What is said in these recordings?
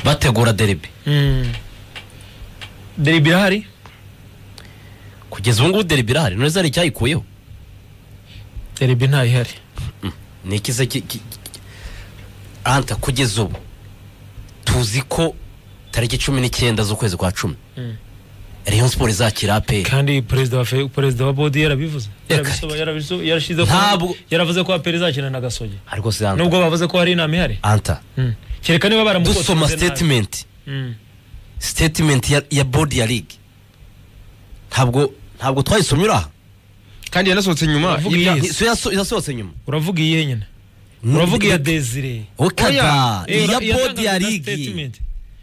Bategura derby. Derby irahari? Kugeza ubu ngubu derby irahari, none zari cyayikuyeho. Derby ntayihari. Ni iki se anta kugeza ubu tuzi ko tariki 19 z'ukwezi kwa 10 Rayon Sport izakira APR. Kandi perezida wa bodi yarabivuze. Yarashize ko yaravuze ko APR izakina na Gasogi. Ariko se anta nubwo bavuze ko hari inama ihari. Anta kereka niba baramukotse dusoma statement. Statement ya bodi ya league. Ntabwo twayisomye uraha. Kandi yanasohotse nyuma. Yasohotse nyuma. Uravuga iyihe nyine? Uravuga iya Desire. Okada iya bodi ya league.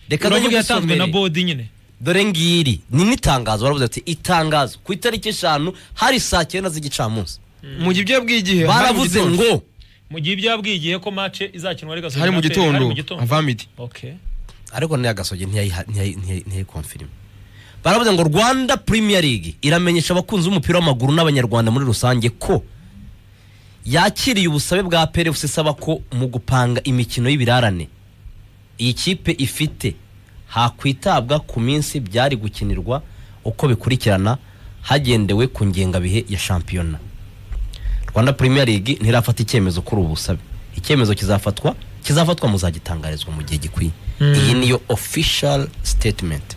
Reka uravuga yatanzwe na bodi nyine. Dore ngiri ni nitangazo baravuze ati itangazo ku itariki 5 hari saa 9 z'igicamunsi. Mu gihe ibyo yabwiye igihe baravuze ngo mu gihe ibyo yabwiye igihe ko match izakinwa ari Gasogi hari mu gitondo avamidi. Okay. Ariko ni Gasogi ntiyayi confirm. Baravuze ngo Rwanda Premier League iramenyesha abakunzi b'umupira w'amaguru n'abanyarwanda muri rusange ko yakiriye ubusabe bwa APR FC isaba ko mu gupanga imikino y'ibirarane iyi kipe ifite hakwitabwa ku minsi byari gukinirwa uko bikurikirana hagendewe ku ngengabihe ya shampiyona. Rwanda Premier League ntirafata icyemezo kuri ubu busabe. Icyemezo kizafatwa muzagitangarizwa mu gihe gikwiye. Iyi niyo official statement.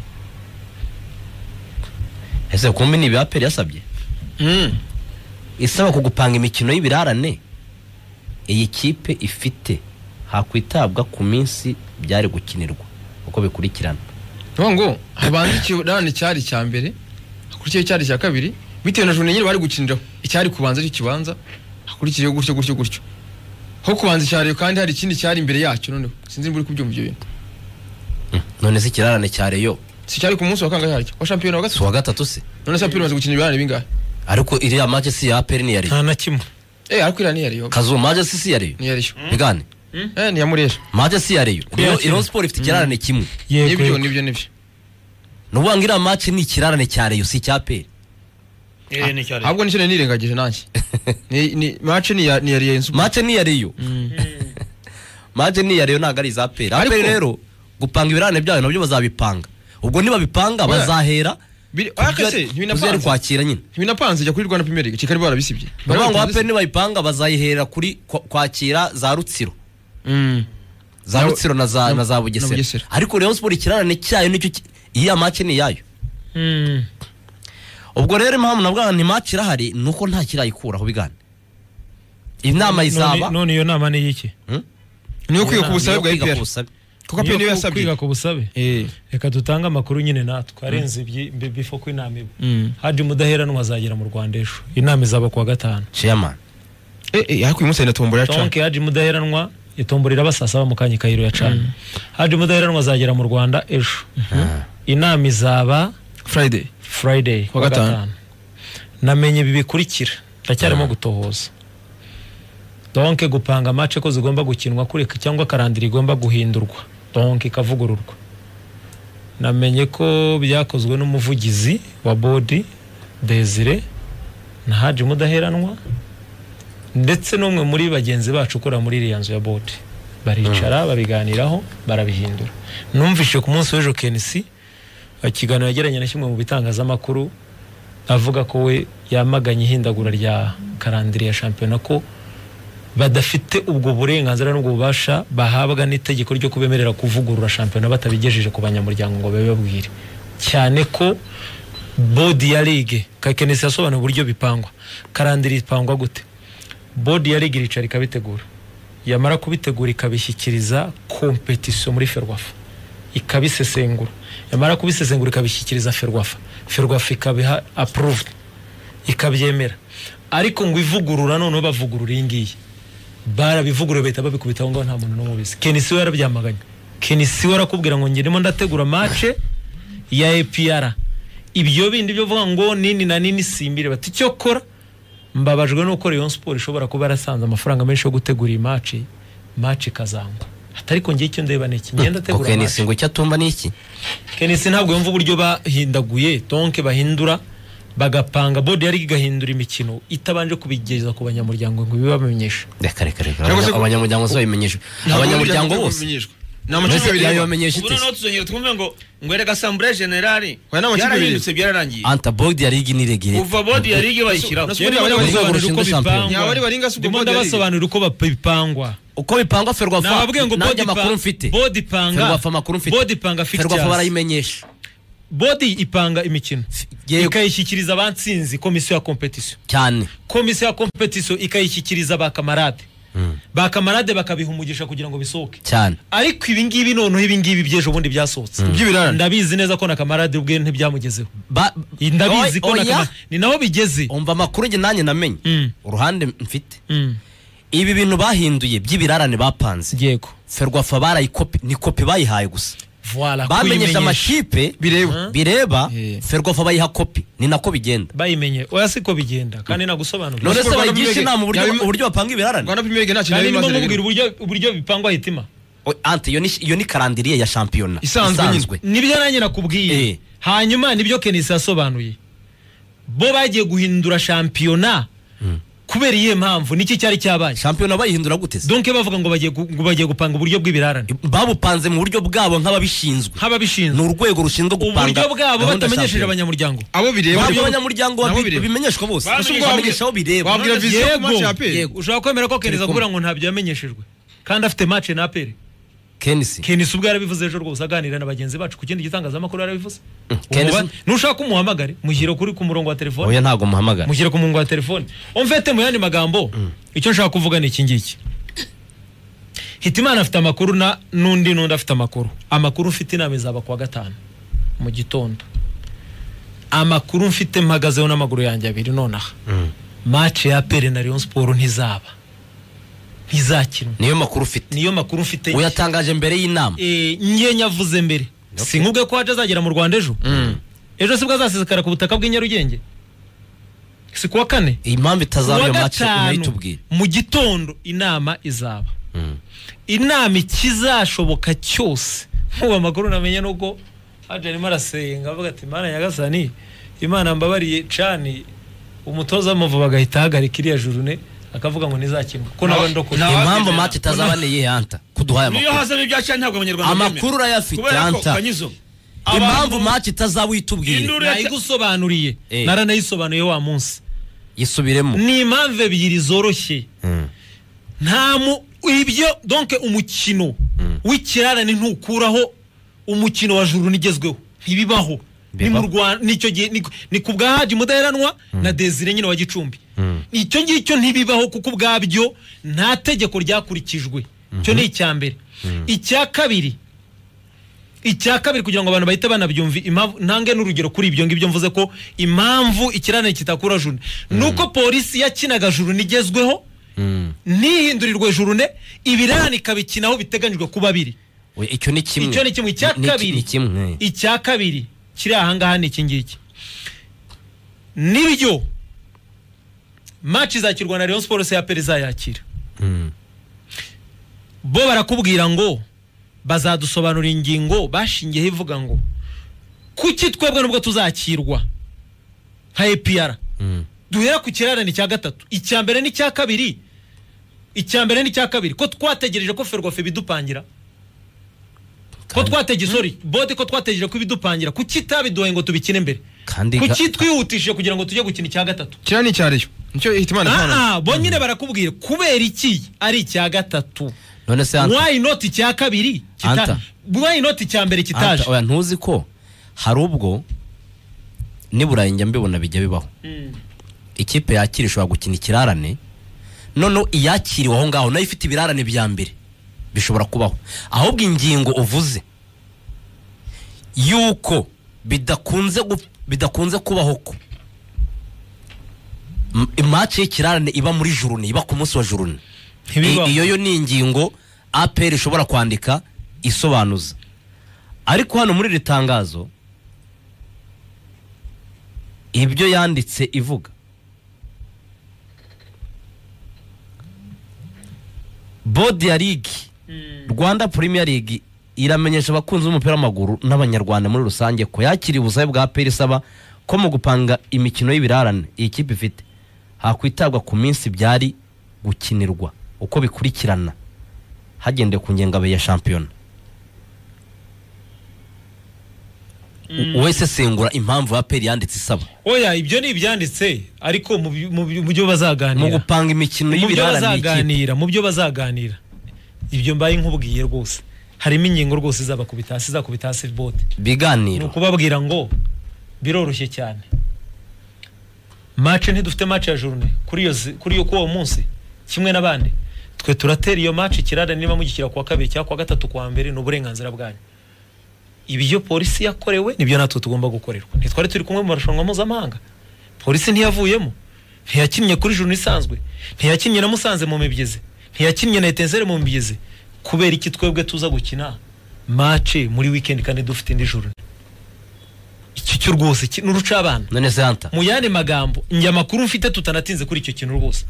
Ese kumbe ni APR yasabye? Isaba kugupanga imikino y'ibirarane iyi kipe ifite hakwitabwa ku minsi byari gukinirwa uko bikurikirana. Ngo habanza ikirarane cyari cya mbere hakurikiye cyari cya kabiri bitewe na journée nyine bari gukiniraho icyari kubanza cyo kibanza hakurikiye gutyo gutyo gutyo ho kubanza icyari kandi hari ikindi cyari imbere yacyo. Noneho sinzi mburi kubyumva ibyo bintu. None se ikirarane cya Rayon si cyari ku munsi wa kangahe haryo wa shampiyona wa gatatu? Wa gatatu se. None se APR imaze gukina ibirarane bingahe? Ariko iriya match si ya APR ni ya Rayon. Nta na kimwe. Ariko iriya ni ya Rayon. Kazu match si ya Rayon. Ni ya Rayon. Bigane. Ni ya Murera. Match si ya Rayon. Rayon Sport ifite ikirarane kimwe. Nibyo nibyo nibyo. Nuvuga ngo iriya match ni ikirarane cya Rayon si cya APR. Ni cya Rayon. Ahubwo nicyo nirengagije nanjye. Ni match ni ya Rayon. Match ni ya Rayon. Match ni ya Rayon ntabwo ari iza APR. APR rero gupanga ibirarane byayo nabyo bazabipanga. Ubwo niba bipanga bazahera ntibinapanze kwakira nyine. Ntibinapanze jya kuri Rwanda Premier League kikari barabisibye. Bavuga ngo APR niba bipanga bazayihera kuri kwakira za Rutsiro. Za Rutsiro na za Bugesera. Ariko Rayon Sport ikirarane cyayo nicyo iya match ni yayo. Ubwo rero impamvu nabwo nti match irahari nuko nta kirayikuraho bigane. Inama izaba. None iyo nama ni iki? Niyo kwiga ku busabe bwa APR. Kuko APR niyo yasabye kwiga ku busabe. Reka dutange amakuru nyine natwe arenze bifo ko inama iba. Haji Mudaheranwa azagera mu Rwanda ejo. Inama izaba kuwa gatanu. Chairman. Ariko uyu munsi ari na tombora ya cana. Donc Haji Mudaheranwa itombora iraba saa 7 mu kanya Kayiro ya cana. Haji Mudaheranwa azagera mu Rwanda ejo. Inama izaba Friday kuwa gatanu. Namenye ibi bikurikira. Ndacyarimo gutohoza. Donc gupanga match ko zigomba gukinwa kureka cyangwa karandira igomba guhindurwa. Donc ikavugururwa. Namenye ko byakozwe n'umuvugizi wa bodi Desire na Haji Mudaheranwa ndetse n'umwe muri bagenzi bacu ukora muri iriya nzu ya bodi. Baricara babiganiraho barabihindura. Numvise ku munsi w'ejo KNC ikiganiro yagiranye na kimwe mu bitangazamakuru avuga ko we yamaganye ihindagura rya karandira ya shampiyona ko badafite ubwo burenganzira n'ubwo bubasha bahabwa n'itegeko ryo kubemerera kuvugurura shampiyona batabigejeje ku banyamuryango ngo babibabwire. Cyane ko bodi ya ligue Kenesi yasobanuye uburyo bipangwa. Karandira ipangwa gute? Bodi ya ligue iricara ikabitegura. Yamara kubitegura ikabishyikiriza competition muri Ferwafa. Ikabisesengura. Yamara kubisesengura ikabishyikiriza Ferwafa. Ferwafa ikabiha approved. Ikabyemera. Ariko ngo ivugurura noneho bavugurura iyi ngiyi. Barabivugurura bahita babikubitaho ngo nta muntu n'umubizi. Kenisi we yarabyamaganye. Kenisi we arakubwira ngo ngirimo ndategura match ya APR. Ibyo bindi byo vuga ngo nini na nini simbire bati cyo kora mbabajwe nuko Rayon Sport ishobora kuba yarasanze amafaranga menshi yo gutegura iyi match ikazangwa. Atariko ngiye icyo ndeba niki ngenda tegura match. Kenisi ngo cyatumba niki? Kenisi ntabwo yumva uburyo bahindaguye donc bahindura bagapanga bodi yari igahindura imikino itabanje kubigeza ku banyamuryango ngo bibamenyeshe. Reka reka reka abanyamuryango bose babimenyeshwe. Abanyamuryango bose Ni amakipe abiri. Yabibamenyesha Ubu ite? noneho tuzongera twumve ngo erega assemblée générale Oya, ni amakipe abiri. byarahindutse, byararangiye. Anta, board ya ligue ni regire. Kuva board ya ligue bayishyiraho. Urwego rushinzwe shampiyona. Ntiyaba ari baringa si ubwo Ndimo board ya ligue. ndabasobanurira uko bipangwa. Uko bipangwa, Ferwafa, Nababwiye ngo nanjye board amakuru mfite, board ipanga, Ferwafa amakuru mfite, board ipanga Ferwafa fixtures, barayimenyesha. Board ipanga imikino, Yego. ikayishyikiriza abansinzi, komisiyo ya competition. Cyane. Komisiyo ya competition ikayishyikiriza ba kamarade, ba kamarade bakabiha umugisha kugira ngo bisohoke. Cyane. Ariko ibi ngibi noneho, ibi ngibi by'ejo bundi byasohotse, By'ibirarane. ndabizi neza ko na kamarade ubwe ntibyamugezeho. Ndabizi ko na Oya. kamarade ni naho bigeze. Umva amakuru njye nanjye namenye, uruhande mfite, ibi bintu bahinduye by'ibirarane bapanze, Yego. Ferwafa barayikopi, ni kopi bayihaye gusa. Voilà, Bamenyesha kuyimenyesha. amakipe Bireba. bireba. Eh. Ferwafa bayiha kopi, ni nako bigenda. Bayimenye? Oya, siko bigenda, kandi nagusobanurira. None se Rwanda bayigisha Premier inama uburyo League. uburyo bapanga ibirarane? Rwanda Premier League nta kintu Kandi yari ndimo imaze nkubwira rero. uburyo bipangwa, hitima. Ante, iyo ni calendrier ya shampiyona. Isanzwe nyine. Nibyo nanjye nakubwiye. Hanyuma nibyo Kenisi yasobanuye, bo bagiye guhindura shampiyona kubera iyihe mpamvu? Niki cyari cyabaye? Shampiyona bayihindura gute se? Donc bavuga ngo bagiye ngo bagiye gupanga uburyo bw'ibirarane. Babupanze mu buryo bwabo nk'ababishinzwe. Nk'ababishinzwe. Ni urwego rushinzwe gupanga Uburyo bwabo gahunda ya batamenyesheje shampiyona. abanyamuryango. Abo bireba. Ntabwo abanyamuryango Nabo bireba. bimenyeshwa bose. Bamenyesha- Bamenyesha aho bireba. Wabwira Vision ku match ya APR? Yego. Ushobora kwemera ko Kenisi Turi kumwe. akubwira ngo ntabyo yamenyeshejwe kandi afite match na APR? Kenisi? Kenisi ubwo yarabivuze ejo rwose, aganira na bagenzi bacu ku kindi gitangazamakuru, yarabivuze. Kenisi- Nushaka umuhamagare, mushyire kuri ku murongo wa telefone. Oya, ntabwo muhamagara. Mushyire ku murongo wa telefone. Umfete, mu yandi magambo, icyo nshaka kuvuga ni iki ngiki: Hitimana afite amakuru na n'undi afite amakuru. Amakuru mfite, inama izaba kuwa gatanu mu gitondo. Amakuru mfite mpagazeho n'amaguru yanjye abiri nonaha, match ya APR na Rayon Sport ntizaba, ntizakinwa. Niyo makuru ufite? Niyo makuru mfite. Uyatangaje mbere y'inama? Njye nyavuze mbere. Si nkubwe ko haje azagera mu Rwanda ejo? Ejo sibwo azasesekara ku butaka bw'i Nyarugenge? Si kuwa kane? Impamvu itazaba Kuwa iyo match gatanu unayitubwire. mu gitondo inama izaba. Inama, ikizashoboka cyose, nk'ubu amakuru namenye nuko haje arimo arasenga avuga ati: "Imana nyagasani, Imana mbabariye cani umutoza w'Amavubi agahita ahagarika iriya journée, akavuga ngo ntizakinwa ko naba ndokora." Impamvu match itazaba ni iyihe, Anta, kuduhaye Niyo amakuru? hazamo ibya cyane, ntabwo abanyarwanda Amakuru babyemera. urayafite, Kubera ko Anta. Kanyizo, Impamvu match itazaba uyitubwire. Induru Nayigusobanuriye. Naranayisobanuye wa munsi. Yisubiremo. Ni impamvu ebyiri zoroshye. Nta mu ibyo, donc umukino w'ikirarane ntukuraho umukino wa journée igezweho, ntibibaho. Ni mu Bibaho. Rwanda nicyo gihe ni ku bwa Haji Mudaheranwa na Desire nyine wa Gicumbi. Icyo ngicyo ntibibaho kuko ubwabyo nta tegeko ryakurikijwe. Icyo ni icya mbere. Icya kabiri, kugira ngo abantu bahite banabyumva, impamvu ntange n'urugero kuri ibyo ngibyo mvuze ko impamvu ikirarane kitakura journée ni uko Polisi yakinaga journée igezweho, ntihindurirwe journée, ibirarane ikabikinaho biteganyijwe kuba biri. Oya, icyo ni kimwe. Icyo ni kimwe. Icya kabiri, Ni kimwe. icya kabiri kiri ahangaha ni iki ngiki: nibyo, match izakirwa na Rayon Sports, ya APR izayakira. Bo barakubwira ngo bazadusobanurira ingingo bashingiyeho ivuga ngo kuki twebwe nubwo tuzakirwa nka APR duhera ku kirarane cya gatatu, icya mbere n'icya kabiri, icya mbere n'icya kabiri, ko twategereje ko Ferwafa ibidupangira, ko twategereje, sorry, board, ko twategereje ko ibidupangira, kuki itabiduhaye ngo tubikine mbere? Kandi Kuki twihutishije kugira ngo tujye gukina icya gatatu? Kiriya ni icya Rayon, nicyo Hitimana asobanura. Ah, bo nyine barakubwira kubera iki ari icya gatatu. None se Anta, Why not icya kabiri Anta. Why not icya mbere kitaje? Anta, oya, ntuzi ko hari ubwo niburayi njya mbibona bijya bibaho, ikipe yakira ishobora gukina ikirarane, noneho iyakiriwe aho ngaho nayo ifite ibirarane bya mbere, bishobora kubaho. Ahubwo ingingo uvuze yuko bidakunze kubaho ko match y'ikirarane iba muri journée, iba ku munsi wa journée. Ntibibaho. Iyo yo ni ingingo APR ishobora kwandika isobanuza, ariko hano muri iri tangazo ibyo yanditse ivuga, board ya ligue Rwanda Premier League iramenyesha abakunzi b'umupira w'amaguru n'Abanyarwanda muri rusange ko yakiriye ubusabe bwa APR isaba ko mu gupanga imikino y'ibirarane iyi kipe ifite hakwitabwa ku minsi byari gukinirwa uko bikurikirana hagendewe ku ngengabihe ya shampiyona. Wese sengura impamvu APR yanditse isaba. Oya, ibyo ni ibyanditse, ariko mu byo bazaganira, mu gupanga imikino y'ibirarane, mu byo bazaganira, ibyo mbaye nkubwiye rwose harimo ingingo rwose izabakubita hasi, izakubita hasi bote biganiro. Ni ukubabwira ngo biroroshye cyane. Match ntidufite match ya journée kuri iyo kuwo munsi kimwe n'abandi, twe turatera iyo match ikirarane, niba mugikira kuwa kabiri cyangwa kuwa gatatu kuwa mbere ni uburenganzira bwanyu. Ibyo polisi yakorewe nibyo natwe tugomba gukorerwa. Ntitwari turi kumwe mu marushanwa mpuzamahanga, polisi ntiyavuyemo, ntiyakinnye kuri journée isanzwe, ntiyakinnye na Musanze mu mibyizi, ntiyakinnye na Etincelle mu mibyizi. Kubera iki twebwe tuza gukina match muri weekend kandi dufite indi journée? Iki cyo rwose n'uruca abana. None se Anta, mu yandi magambo njye amakuru mfite tutanatinze kuri icyo kintu rwose,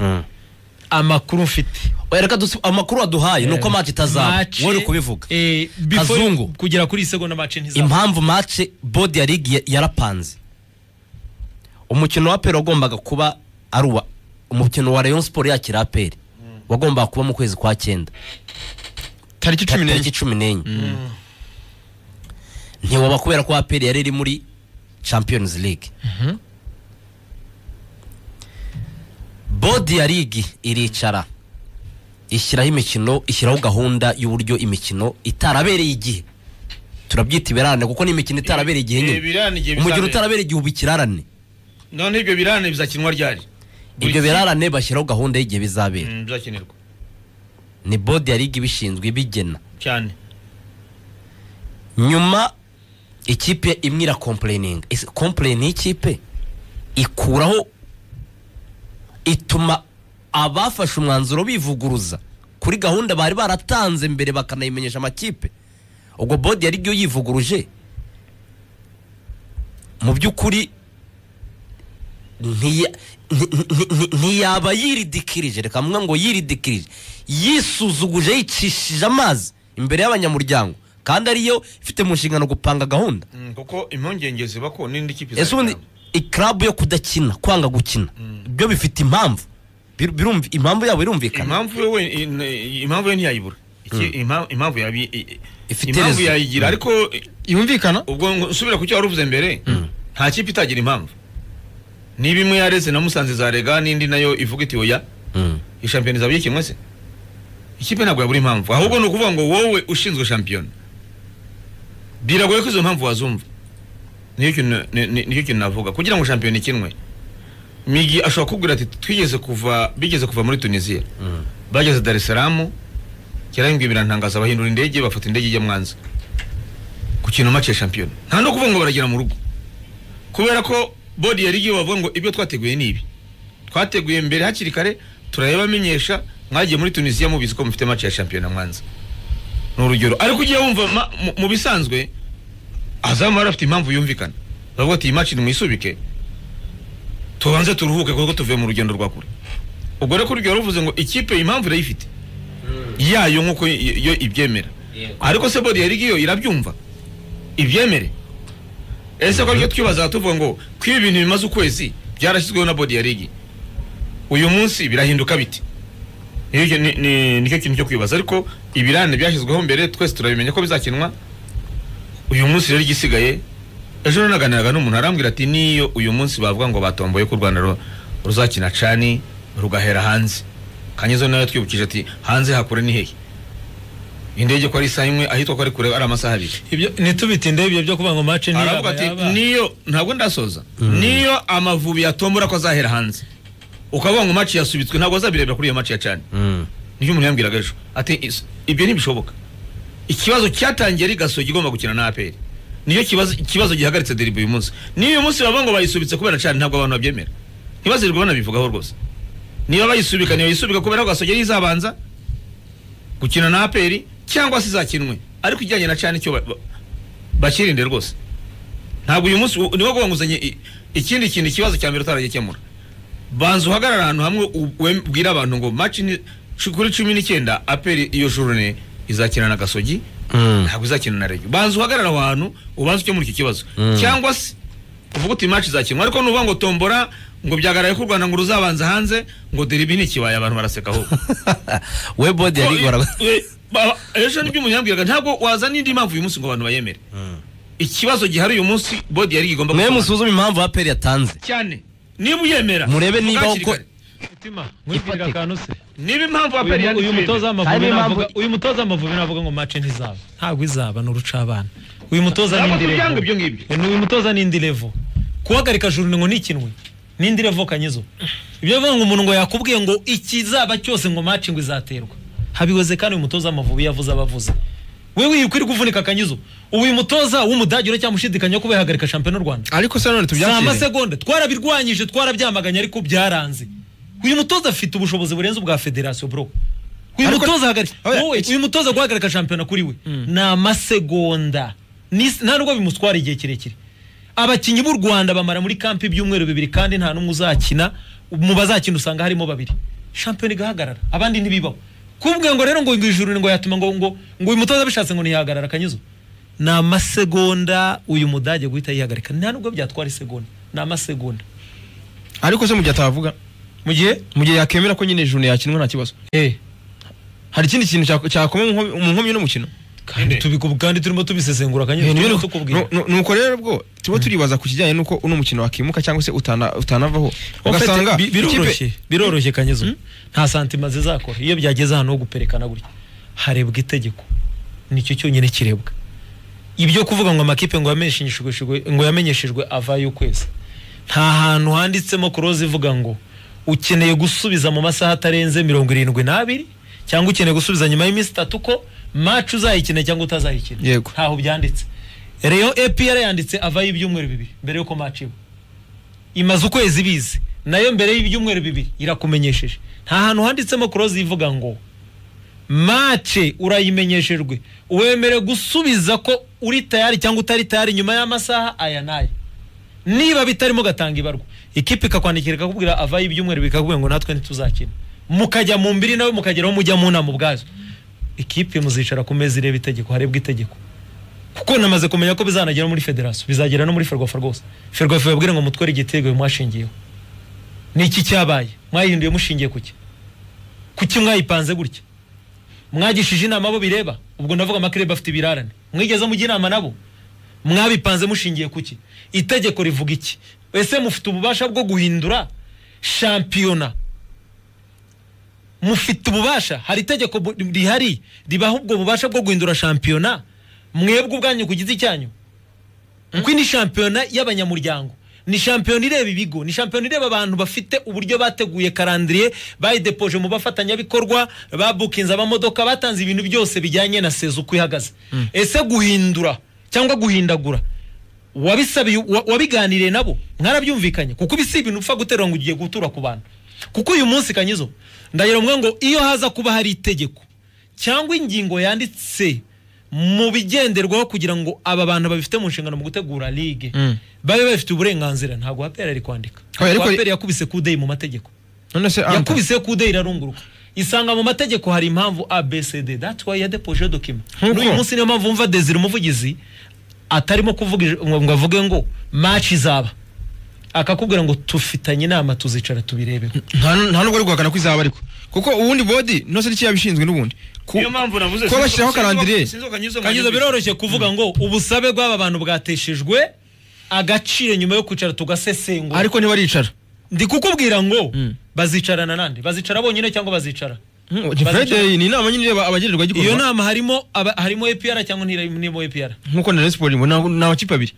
amakuru mfite reka amakuru waduhaye nuko match itazaba, wowe uri kubivuga Kazungu, kugera kuri segonda match ntizaba. Impamvu match body ya league yarapanze, umukino wa APR wagombaga kuba ari umukino wa Rayon Sport yakira APR wagombaga kuba mu kwezi kwa 9 tariki 14. Ntiwaba kubera ko APR yari iri muri Champions League. Bodi ya ligi iricara ishyiraho imikino, ishyiraho gahunda y'uburyo imikino itarabereye igihe. Turabyita ibirarane kuko ni imikino itarabereye igihe nyine. Umukino utarabereye igihe uba ikirarane. None ibyo birarane bizakinwa ryari? Ibyo birarane bashyiraho gahunda y'igihe bizabera. Bizakinirwa. Ni bodi ya ligi ibishinzwe ibigena cyane. Nyuma ikipe imwe ira complaining. Complain ikipe ikuraho, ituma abafashe umwanzuro bivuguruza kuri gahunda bari baratanze mbere bakanayimenyesha amakipe. Ubwo bodi yari yo yivuguruje mu by'ukuri ntiyaba yiridikirije, reka mwe ngo yiridikirije, yisuzuguje, yicishije amazi imbere y'abanyamuryango, kandi ariyo ifite mu nshingano gupanga gahunda. Kuko impungenge ziba ko n'indi kipe ese ubundi iklabu yo kudakina, kwanga gukina, byo bifite impamvu, birumva impamvu yabo irumvikana. Impamvu we ntiyayibura. Impamvu yabi impamvu yayigira, ariko yumvikana. Ubwo nsubira ku cyo waruvuze mbere, nta kipe itagira impamvu. Niba imwe yareze na Musanze zarega, n'indi nayo ivuga iti oya, ishampiyona izaba ikinwe se? Ikipe ntabwo yabura impamvu, ahubwo ni ukuvuga ngo wowe ushinzwe shampiyona biragoye ko izo mpamvu wazumva. Nicyo kintu navuga kugira ngo shampiyona ikinwe. Migi ashobora kubwira ati twigeze kuva, bigeze kuva muri Tunisia, bageze Dar es Salaam, kirangwe birantangaza, bahindura indege, bafata indege ijya Mwanza gukina match ya shampiyona. Nta no kuvuga ngo baragera mu rugo, kubera ko bodi ya ligi bavuga ngo ibyo twateguye ni ibi, twateguye mbere hakiri kare, turabamenyesha, mwagiye muri Tunisia mubizi ko mufite match ya shampiyona Mwanza. Ni urugero. Ariko ugiye wumva mu bisanzwe Azam afite impamvu yumvikana, bavuga ati iyi match nimuyisubike tubanze turuhuke kuko tuvuye mu rugendo rwa kure. Ubwo rero kuri ruvuze ngo ikipe impamvu irayifite yayo nkuko yo ibyemera, ariko se bodi ya ligi yo irabyumva ibyemere? Ese ko aryo twibaza tuvuga ngo ko ibi bintu bimaze ukwezi byarashyizweho na bodi ya ligi, uyu munsi birahinduka biti? Nicyo kintu cyo kwibaza. Ariko ibirane byashyizweho mbere twese turabimenya ko bizakinwa. Uyu munsi rero igisigaye, ejo naganiraga n'umuntu arambwira ati niyo uyu munsi bavuga ngo batomboye ko u Rwanda ruzakina cani rugahera hanze, Kanyezo nawe twibukije ati hanze hakure ni hehe? Indege ko ari isaha imwe, ahitwa ko ari kure ari amasaha abiri. Ibyo ntitubitinde ibyo byo kuvuga ngo match ni aravuga ati niyo ntabwo ndasoza, niyo Amavubi yatombora ko azahera hanze, ukavuga ngo match yasubitswe, ntabwo azabirebera kuri iyo match ya cani. Nicyo umuntu yambwiraga ejo ati ibyo ntibishoboka. Ikibazo cyatangiye ari Gasogi igomba gukina na APR, niyo kibazo gihagaritse derby uyu munsi. Niyo uyu munsi bavuga ngo bayisubitse kubera cani, ntabwo abantu babyemera, ntibazirirwa banabivugaho rwose. Niba bayisubika, niyo yisubika kubera ko Gasogi izabanza gukina na APR cyangwa se izakinwe, ariko ijyanye na cani cyo bakirinde rwose. Ntabwo uyu munsi niwo nguzanye ikindi kintu, ikibazo cya mbere utaragikemura. Banza uhagarara ahantu hamwe ubwira abantu ngo match ni kuri 19 APR iyo journée izakina na Gasogi, ntabwo izakina na Rayon. Banza uhagarara aho hantu ubanze ukemura iki kibazo, cyangwa se uvuga uti match izakinwa, ariko nuvuga ngo tombora ngo byagaraye ko u Rwanda ngo ruzabanza hanze ngo derby ntikibaye, abantu baraseka ahubwo. We bodi ya ligi ejo nibyo umuntu yambwiraga, ntabwo waza n'indi mpamvu uyu munsi ngo abantu bayemere. Ikibazo gihari uyu munsi bodi yari igomba mwe musuzume impamvu APR yatanze cyane niba uyemera murebe niba uko mutima akantu se niba impamvu APR yanditse uyu mutoza w'Amavubi navuga uyu mutoza w'Amavubi navuga ngo match ntizaba ntabwo izaba n'uruca abana uyu mutoza ni indi level uyu mutoza ni indi level kuhagarika journée ngo nikinwe ni indi level Kanyizo ibyo bivuga ngo umuntu ngo yakubwiye ngo ikizaba cyose ngo match ngo izaterwa habiweze kandi uyu mutoza w'Amavubi yavuze abavuze wewe wikwiri kuvunika Kanyizo ubu uyu mutoza w'umudage uracyamushidikanya ko yahagarika shampiyona y'u Rwanda ariko se none tubyakire si amasegonda twarabirwanyije twarabyamaganye ariko byaranze uyu mutoza afite ubushobozi burenze ubwa federasiyo bro uyu mutoza hagarika wowe uyu mutoza guhagarika shampiyona kuri we ni amasegonda nta nubwo bimutwara igihe kirekire abakinnyi b'u Rwanda bamara muri kampi ibyumweru bibiri kandi nta n'umwe uzakina mu bazakina usanga harimo babiri shampiyona igahagarara abandi ntibibaho kubwe ngo rero ngo ijuru ngo yatuma ngo ngo ngo uyu mutoza abishatse ngo ntiyahagarara Kanyizo ni amasegonda uyu mudage guhita yihagarika nta nubwo byatwara isegonda ni amasegonda ariko se mu gihe atavuga mu gihe yakemera ko nyine journée yakinwa nta kibazo hari ikindi kintu cyakoma mu nkomyi n'umukino kandi kandi turimo tubisesengura Kanyizo tukubwira nuko rero bwo tuba turibaza ku kijyanye nuko uno mukino wakimuka cyangwa se utanavaho ugasanga biroroshye Kanyizo nta santima zizakora iyo byageze ahantu ho guperekana gutya harebwa itegeko nicyo cyonyine kirebwa ibyo kuvuga ngo amakipe ngo yamenyeshejwe avayo ukwezi nta hantu handitsemo kuroza ivuga ngo ukeneye gusubiza mu masaha atarenze 72 cyangwa ukeneye gusubiza nyuma y'iminsi 3 ko match uzayikina cyangwa utazayikina ntaho byanditse Rayon APR yanditse avayo ibyumweru 2 mbere yuko match iba imaze ukwezi bize nayo mbere y'ibyumweru 2 irakumenyesheje nta hantu handitsemo kuroza ivuga ngo match urayimenyeshejwe wemere gusubiza ko uri tayari cyangwa utari tayari nyuma y'amasaha aya n'aya niba bitarimo gatanga ibarwa ikipe ikakwandikira ikakubwira avayo ibyumweru bikakubwira ngo natwe ntituzakina mukajya mu mbiri nawe mukageraho mujya mu nama ubwazo ikipe muzicara ku meza ireba itegeko harebwa itegeko kuko namaze kumenya ko bizanagera muri federasiyo bizagera no muri Ferwafa rwose Ferwafa babwire ngo mutwere igitego mwashingiyeho ni iki cyabaye mwayihinduye mushingiye kuki kuki mwayipanze gutya mwagishije inama abo bireba ubwo ndavuga amakirebe afite ibirarane mwigeze mujya inama nabo mwabipanze mushingiye kuki itegeko rivuga iki ese mufite ububasha bwo guhindura shampiyona mufite ububasha hari itegeko rihari ribaha ubwo bubasha bwo guhindura shampiyona mwebwe ubwanyu ku giti cyanyu kuko ni shampiyona y'abanyamuryango ni shampiyona ireba ibigo ni shampiyona ireba abantu bafite uburyo bateguye karandiriye bayidepoje mu bafatanyabikorwa babukinze amamodoka batanze ibintu byose bijyanye na sezo uko ihagaze ese guhindura cyangwa guhindagura wabisabiye wabiganiriye nabo mwarabyumvikanye kuko ibi si ibintu upfa guterura ngo ugiye gutura ku bantu kuko uyu munsi Kanyizo ndagira ngo iyo haza kuba hari itegeko cyangwa ingingo yanditse mu bigenderwaho kugira ngo aba bantu babifite mu nshingano mu gutegura ligue babe bafite uburenganzira ntabwo APR ari kwandika APR yakubise kudeyi mu mategeko yakubise kudeyi irarunguruka isanga mu mategeko hari impamvu ABCD that's why yadepoje document n'uyu munsi niyo mpamvu mva Desire umuvugizi atarimo kuvuga ngo avuge ngo match izaba akakubwira ngo tufitanye inama tuzicara tubirebe nta nubwo ari guhakana ko izaba ariko kuko ubundi bodi nose n'icyo yabishinzwe n'ubundi niyo mpamvu navuze ko bashyiraho karandiriye Kanyizo biroroshye kuvuga ngo ubusabe bw'aba bantu bwateshejwe agaciro nyuma yo kwicara tugasesengura ariko ntibaricara ndi kukubwira ngo bazicarana nande bazicara bonyine cyangwa bazicara Friday ni inama nyine ireba abagenerwa gikorwa iyo nama harimo harimo APR cyangwa ntirimo APR nkuko na Rayon Sport irimo ni amakipe abiri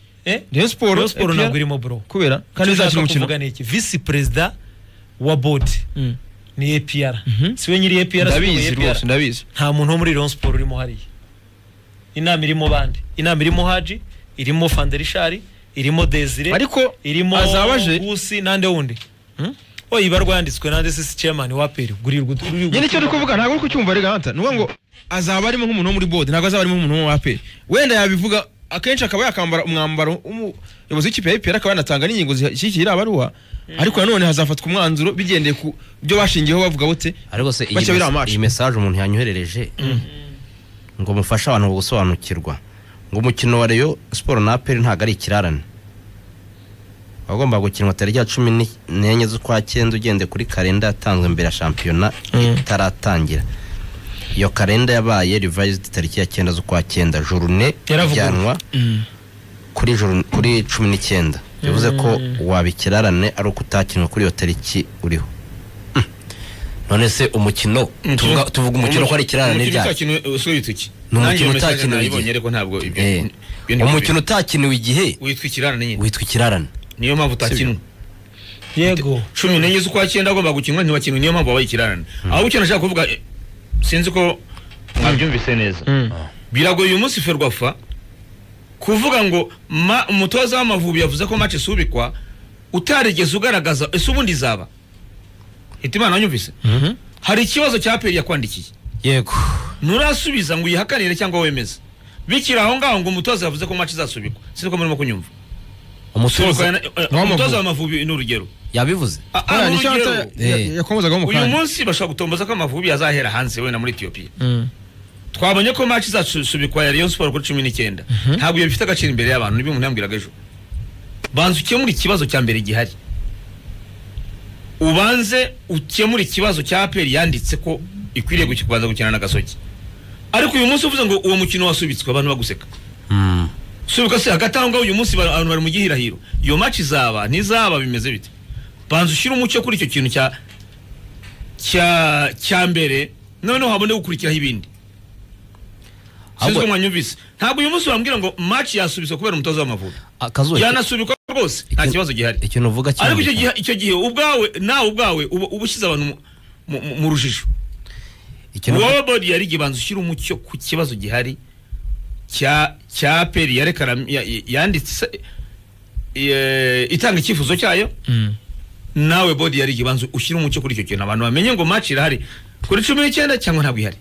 Rayon Sport ntabwo irimo bro kubera kandi izakina umukino kuvuga ni iki vice president wa board ni APR siwe nyiri APR ndabizi rwose ndabizi nta muntu wo muri Rayon Sport urimo hariya inama irimo bande inama irimo Haji irimo Fanderishari irimo Desire ariko irimo azabaje Gusi nande wundi oyi ibarwa yanditswe nande sisi chairman wa APR gurirwa nyine icyo uri kuvuga ntabwo uri kucyumva rega hanta nuvuga ngo azaba arimo nk'umuntu wo muri board ntabwo azaba arimo nk'umuntu wo APR wenda yabivuga akenshi akaba yakambara umwambaro umuyobozi w'ikipe ya APR akaba yanatanga n'ingingo zishyigikiye iriya baruwa ariko nanone hazafatwa umwanzuro bigendeye ku byo bashingiyeho bavuga bote ariko se iyi message umuntu yanyoherereje ngo mufashe abantu gusobanukirwa ngo umukino wa Rayon Sport na APR ntabwo ari ikirarane wagomba gukinwa tariki ya 14 z'ukwa 9 ugende kuri kalenda yatanzwe mbere ya shampiyona itaratangira iyo kalenda yabaye revised tariki ya 9 z'ukwa 9 journée ijyanwa Kuri joro kuri 19 bivuze ko wabikirarane ari uko utakinwe kuri iyo tariki uriho. None se umukino tuvuga umukino ko ari ikirarane ryari? Ni umukino utakiniwe igihe. Umukino utakiniwe igihe witwa ikirarane nyine. Witwa ikirarane. Niyo mpamvu utakinwe. Yego. 14 z'ukwa 9 agomba gukinwa ntiwakinwe, niyo mpamvu wabaye ikirarane. Aho icyo nashaka kuvuga sinzi ko mwabyumvise neza. Biragoye uyu munsi Ferwafa kuvuga ngo umutoza w'Amavubi yavuze ko match isubikwa utarigeze ugaragaza ese ubundi izaba. Hitimana wanyumvise? Hari ikibazo cya APR yakwandikiye. Yego. Nurasubiza ngo uyihakanire cyangwa wemeze. Bikira aho ngaho ngo umutoza yavuze ko match izasubikwa. Sinzi ko murimo kunyumva. Umutoza w'Amavubi ni urugero. Yabivuze. Uyu munsi bashobora gutomboza ko Amavubi azahera hanze wenda muri Ethiopia. Twabonye ko match izasubikwa ya Rayon Sport kuri 19. Ntabwo bifite agaciro imbere y'abantu nibyo umuntu yambwiraga ejo. Banza ukemura ikibazo cya mbere gihari. Ubanze ukemura ikibazo cya APR yanditse ko ikwiriye kubanza gukina na Gasogi. Ariko uyu munsi uvuze ngo uwo mukino wasubitswe abantu baguseka. Subika se hagati aho ngaho uyu munsi abantu bari mu gihirahiro. Iyo match izaba ntizaba bimeze bite? Banza ushyira umucyo kuri icyo kintu cya mbere noneho habone gukurikiraho ibindi. Sinzi ko mwanyumvise. Ntabwo uyu munsi wambwira ngo match yasubitswe kubera umutoza w'Amavubi. Yanasubikwa rwose nta kibazo gihari. Ikintu uvuga cyane. Ariko icyo gihe ubwawe nawe ubwawe uba ushyize abantu mu rujijo. Wowe body yari gibanza ushyira umucyo ku kibazo gihari cya APR yarekara yanditse itanga icyifuzo cyayo. Nawe body yari gibanza ushyira umucyo kuri icyo kintu abantu bamenye ngo match irahari kuri 19 cyangwa ntabwo ihari.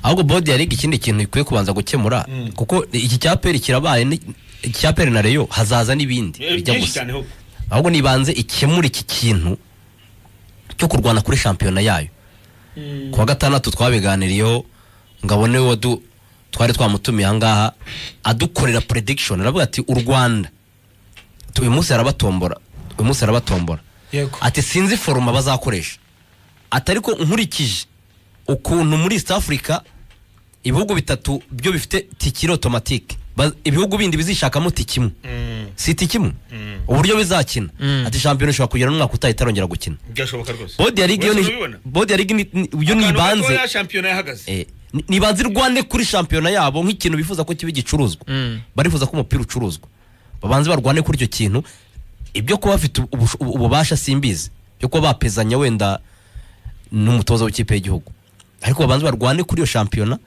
Ahubwo body yari ikindi kintu ikwiye kubanza gukemura kuko iki cya APR kirabaye, iki cya APR na Rayon hazaza n'ibindi bijya gusa. Ahubwo nibanze ikemura iki kintu cyo kurwana kuri shampiyona yayo. Kuwa gatandatu twabiganiriyeho ngabone wadu twari twamutumiye ahangaha adukorera prediction, aravuga ati u Rwanda uyu munsi arabatombora, uyu munsi arabatombora. Ati sinzi foruma bazakoresha, ati ariko nkurikije ukuntu muri East Africa ibihugu bitatu byo bifite tiki automatique, ibihugu bindi bizishakamo tiki imwe, si tiki imwe uburyo bizakina. Ati shampiyona ishobora kugera n'umwaka utayitarongera gukina. Byashoboka rwose. Body ya ligue yo nibanze nibanze irwane kuri shampiyona yabo nk'ikintu bifuza ko kiba gicuruzwa. Barifuza ko umupira ucuruzwa, babanze barwane kuri icyo kintu. Ibyo kuba bafite ububasha simbizi byo kuba bapezanya wenda n'umutoza w'ikipe y'igihugu, ariko babanze barwane kuri iyo shampiyona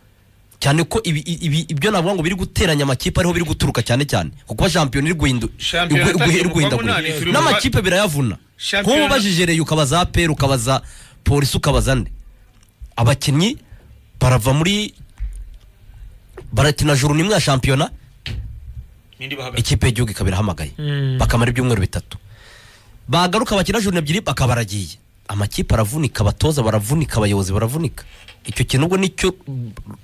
cyane ko ibyo navuga ngo biri guteranya amakipe ariho biri guturuka cyane cyane kuko shampiyona iri guhindagurika n'amakipe birayavuna. Kuba ubajije Rayon ukabaza APR ukabaza Polisi ukabaza nde, abakinnyi barava muri barakina juru nimwe ya shampiyona, ikipe y'igihugu ikaba irahamagaye bakamara ibyumweru bitatu, bagaruka bakina juru ebyiri bakabaragiye. Amakipe aravunika, abatoza baravunika, abayobozi baravunika. Icyo kintu ubwo nicyo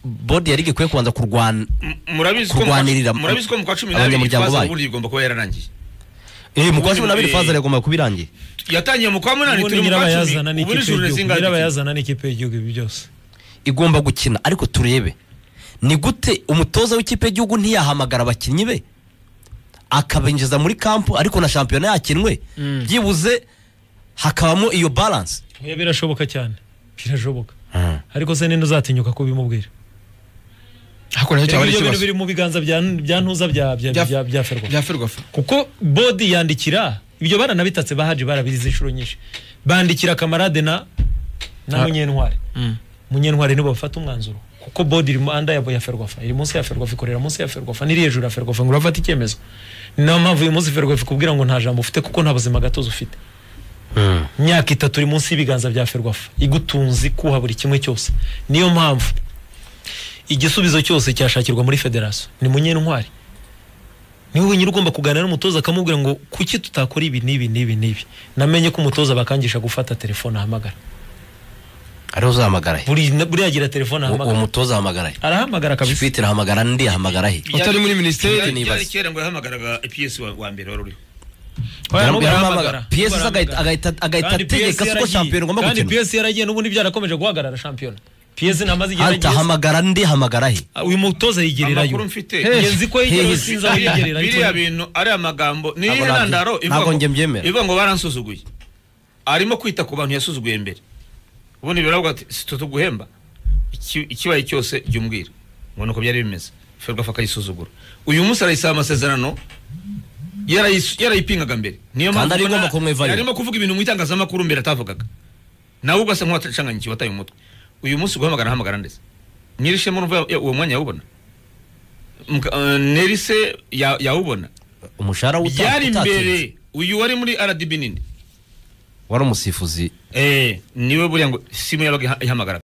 body yari ikwiye kubanza kurwana. Murabizi ko mu kwa 12 faza ubundi igomba kuba yararangiye. Mu kwa 12 faza yagomba kuba irangiye. Yatangiye mu kwa 8 turi mu kwa 10. Ubu ni juru zingahe? Nyirabayazana n'ikipe y'igihugu ibi byose igomba gukina. Ariko turebe ni gute umutoza w'ikipe y'igihugu ntiyahamagara abakinnyi be akabinjiza muri kampu ariko na shampiyona yakinwe, byibuze hakabamo iyo balance. Birashoboka cyane, birashoboka. Ariko se ninde uzatinyuka kubimubwira? Ibyo bintu biri mu biganza bya ntuza bya Ferwafa. Kuko body yandikira ibyo baranabitatse bahaje barabizi inshuro nyinshi. Bandikira Kamarade na Munyentwari. Munyentwari nibo bafata umwanzuro kuko body iri mu anda ya Ferwafa, iri munsi ya Ferwafa, ikorera munsi ya Ferwafa, niri hejuru ya Ferwafa ngo urafata icyemezo. Niyo mpamvu uyu munsi Ferwafa ikubwira ngo nta jambo ufite kuko nta buzima gatozi ufite. Imyaka itatu uri munsi y'ibiganza bya Ferwafa igutunze kuha buri kimwe cyose. Niyo mpamvu igisubizo cyose cyashakirwa muri federasiyo ni Munyentwari. Niwe wenyine ugomba kuganira n'umutoza akamubwira ngo kuki tutakora ibi n'ibi n'ibi n'ibi. Namenye ko umutoza bakangisha gufata telefone ahamagara. Ari uzahamagara he? Buriya agira telefone ahamagara. Uwo mutoza ahamagara he? Arahamagara kabisa. Twitter ahamagara ndi ahamagara he? Utari muri ministeri nibaza. Kera ngo yahamagaraga PS wa mbere wari uriho. PS agahita ategeka ko shampiyona igomba gukina. Kandi PS yaragiye n'ubundi byarakomeje guhagarara shampiyona. Piyesi ntamaze igihe Hanta aragiye. hamagara ndi hamagara he Uyu mutoza yigererayo. Amakuru mfite. Ngenzi ko yigererayo, Hehe. sinzi aho yigerera. Biriya bintu ari amagambo ni Ntabwo iyihe ntandaro ivuga ntabwo ngo- njye mbyemera. ivuga ngo baransuzuguye, arimo kwita ku bantu yasuzuguye mbere. Ubundi biravuga ati si tuguhemba, ikibaye cyose jya umbwira ngo nuko byari bimeze. Ferwafa akayisuzugura, uyu munsi arayisaba amasezerano yarayipingaga mbere. Niyo Kandi mpamvu ari ubona igomba kumwivayo. yarimo kuvuga ibintu mu itangazamakuru mbere atavugaga, nawe ubwo asa nk'uwacanganyikiwe, wataye umutwe. Uyu munsi guhamagara ahamagara ndetse nyirishema urumva uwo mwanya yawubona. Nerise yawubona. Umushahara Byari utatinze. mbere uyu wari muri RDB nini Wari umusifuzi. Niwe buriya ngo simu yabaga ihamagara.